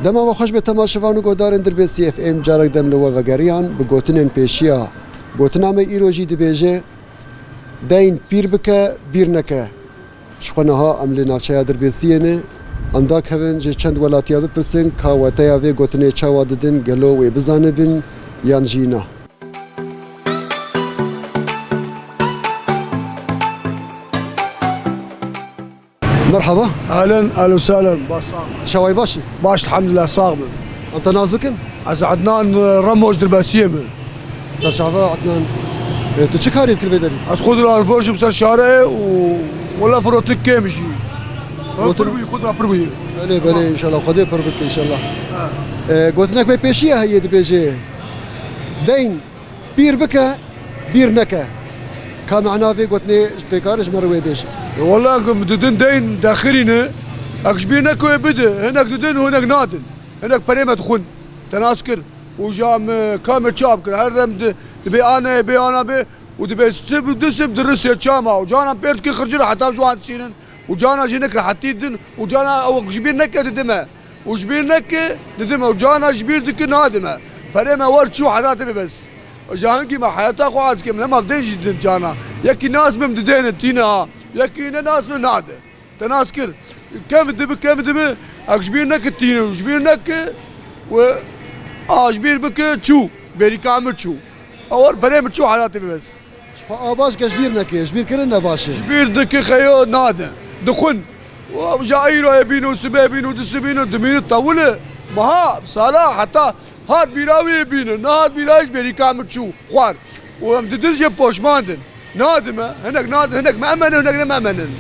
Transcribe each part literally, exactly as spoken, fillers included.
Dema we xweş be temaşevan û guhdarên Dirbêsî F M, carek dem li we vegeriyan bi gotinên pêşiya. Gotina me îro jî dibêje, deyn pîr bike, bîr neke. Ji xwe niha em li navçeya Dirbêsiyê ne. Em dakevin ji çend welatiya bipirsin ka weteya vê gotinê çawa didin, gelo wê bizanibin yan jî na. Merhaba. Ahlen, ahlen û sahlen. Baş sağ ol. Çaway baş î? Baş, elhamdülillah, sağ bin. Em te nas bikin? Ez Ednan, e, Remo ji Dirbesiyê me. Serçava Ednan. E, tu çi karî dikir vê derî? Ez xwe dir alvojim ser şare û wela firotik kêm jî. Firotik? Pir bûyî, xwe dir pir bûyî. Belê, belê, inşallah. Xwedê pir bike, inşallah. Ha. E, gotinek me pêşiya heye dibêje. Deyn Pîr bike, bîr neke. Ka mana vê gotinê têkar ji me re wê bêje. E, wela, em didin deyn dexirîne, ek ji bîr neke wê bide. Hinek didin û hinek nadin. Hinek perê me dixwin. Te nas kir. Û ja em, e, ka me çap kir. Her dem di, dibê ane, bê ana bê. Û dibê sib û du sib dirisê çama. Û canan pêr dikê xircin heta ji wan disînin. Û cana jî neke hetî din. Û cana ew ji bîr neke didime. Û ji bîr neke, didime. Û cana ji bîr dike nadime. Perê me wer çû heta tê bes. Ji hingî me heyata xwe aciz kim, nema dên jî didin cana. Yekî nas bim didêne tîne ha. Yekî ne nas bim nade. Te nas kir. Kev dibi, kev dibi. Ek ji bîr neke tîne û ji bîr neke. We a ji bîr bike çû. Bêrîka min çû. Ewar perê min çû heyatê bibes. Ji xwe a baş ke ji bîr neke, ji bîr kirin ne baş e. Ji bîr dike xeyo nade. Dixwin. Û ja îroyê bîn û sibê bîn û disibîn û dimîn û tewil e. Meha, sala, heta hat bîra wî bîne. Nehat bîra ji bêrîka min çû. Xwar. Û em didin jê poşman din. Nadime, hinek nadin, hinek me emenin, hinek ne me emenin.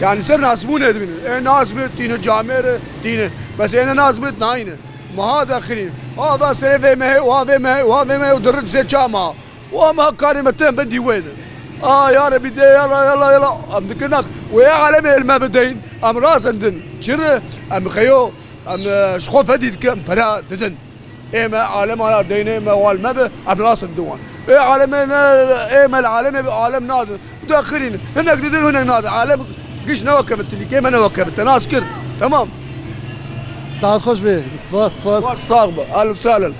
Yani ser nasbûnê dibînin. Ê nasbit, tîne camêre, tîne. Bes ê ne nasbit nayne. Meha daxilî. Ha va serê vê mehê, wa vê mehê, wa vê mehê û dirit sê çama. Û em ha karê me tên bin dîwêne. A ya Rebî dê yala, yala, yala. Em dikin nak. Wê alemê ilme bideyin. Em rast em din. Çire, em xeyo, em, e, ji xwe fedî dikin, em pera didin. Ê me alema ya deynê me wal me bi, em nas in diwan. Ê aleme ne, ê me li alemê bi alem nadin. Daxirîn, hinek didin, hinek nadin. Alem giş ne wekevit, tilîkê me ne wekevit. Te nas kir. Tamam. Saet xweş be. Spas, spas. Sağ be. Alem salem.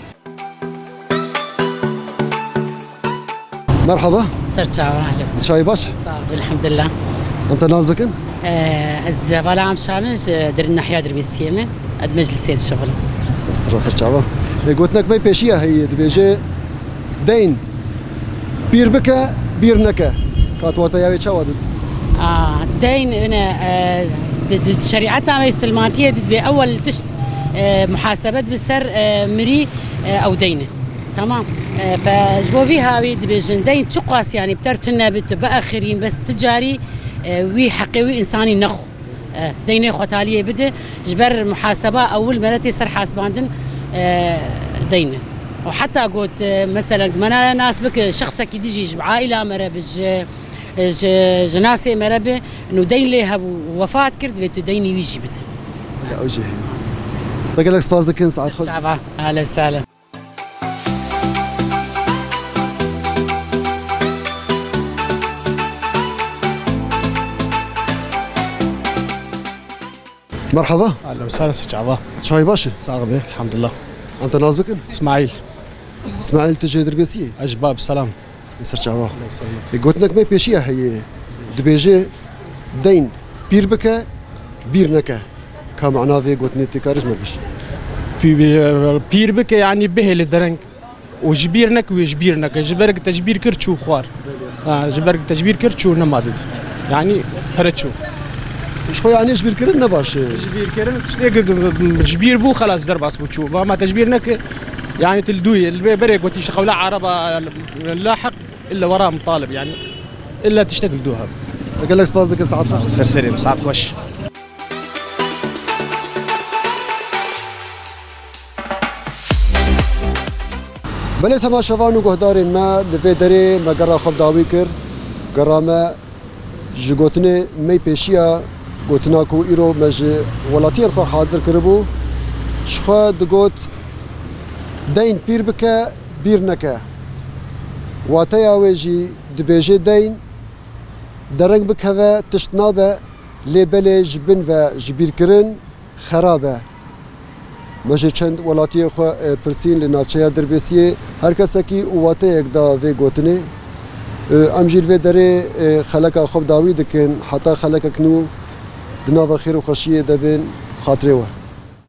Merhaba. Serçava, ehlen. Çayê baş? Sağ ol, elhamdülillah. Em te nas bikin? Ee, ez Vala Amşamê ji Dirin Nahya Dirbêsiyê me. Ez meclisê dişixulim. Sira serçava. E, gotinek me pêşiya heye, dibêje deyn pîr bike, bîr neke. Ka tu wate ya wê çawa didî? Aa, deyn, ine, e, di, di şerîeta me, silmantiyê dibê ewel tişt, e, muhasebet bi ser, e, mirî, e, ew deyn e. Tamam. E, fe ji bo vî hawî dibêjin, deyn çiqas, yanî, bi ter tune bi, tu biaxirîn, bes ti carî, e, wî heqê wî însanî nexwe. E, deynê xwe taliyê bide, ji ber muhaseba ewil mere tê ser hasbandin, e, deyn e. Û heta got, e, meselen, me ne nas bike, şexsekî dijî ji aîla mere bi, ji, e, ji, ji nasê mere bi, nû deyn lê hebû, wefat kir, divê tu deynî wî jî bide. Ew jî heye. Te gelek spas dikin, saet xweş. Çava, ahlen sahlen. Merhaba. Ahlen sahlen, serçava. Çayê baş e? Sağ be, elhamdülillah. Em te nas bikin? İsmail. İsmail, tu jê Dirbêsiyê? Ez ji Bab Selam. Serçava. E, gotinek me pêşiya heye. Dibêje, deyn pîr bike, bîr neke. Ka mana vê gotinê tê karî ji me bêjî? Pî-, pîr bike, yanî bihêle dereng. Û ji bîr neke wê ji bîr neke. Ji ber ku te ji bîr kir çû xwar. Ha, ji ber ku te ji bîr kir çû nema did. Yanî pere çû. Ji xwe yanî ji bîr kirin ne baş e. Ji bîr kirin tiştê ku ji bîr bû, xelas derbas bû çû. Ama te ji bîr neke, yanî tu li dû yê. Li bê berê gotî ji qewla araba lahiq. Îlle wera min talib, yanî îlle tiştek li dû heb. Gelek spas dikin, saet xweş. Ser serê min, saet xweş. Belê temaşevan û guhdarên me, li vê derê me gera xwe bi dawî kir. Gera me ji gotinê me pêşiya gotina ku îro me ji welatiyên xwe hazir kiribû, ji xwe digot, deyn pîr bike, bîr neke. Wateya wê jî dibêje deyn dereng bikeve tişt nabe, lê belê ji bin ve ji bîr kirin xerab e. Me ji çend welatiyê xwe, e, pirsîn li navçeya Dirbêsiyê, her kesekî û wateyek da vê gotinê. E, em jî li vê derê, e, xeleka xwe bi dawî dikin, heta xelekek nû di nava xêr û xweşiyê de bên xatirê we.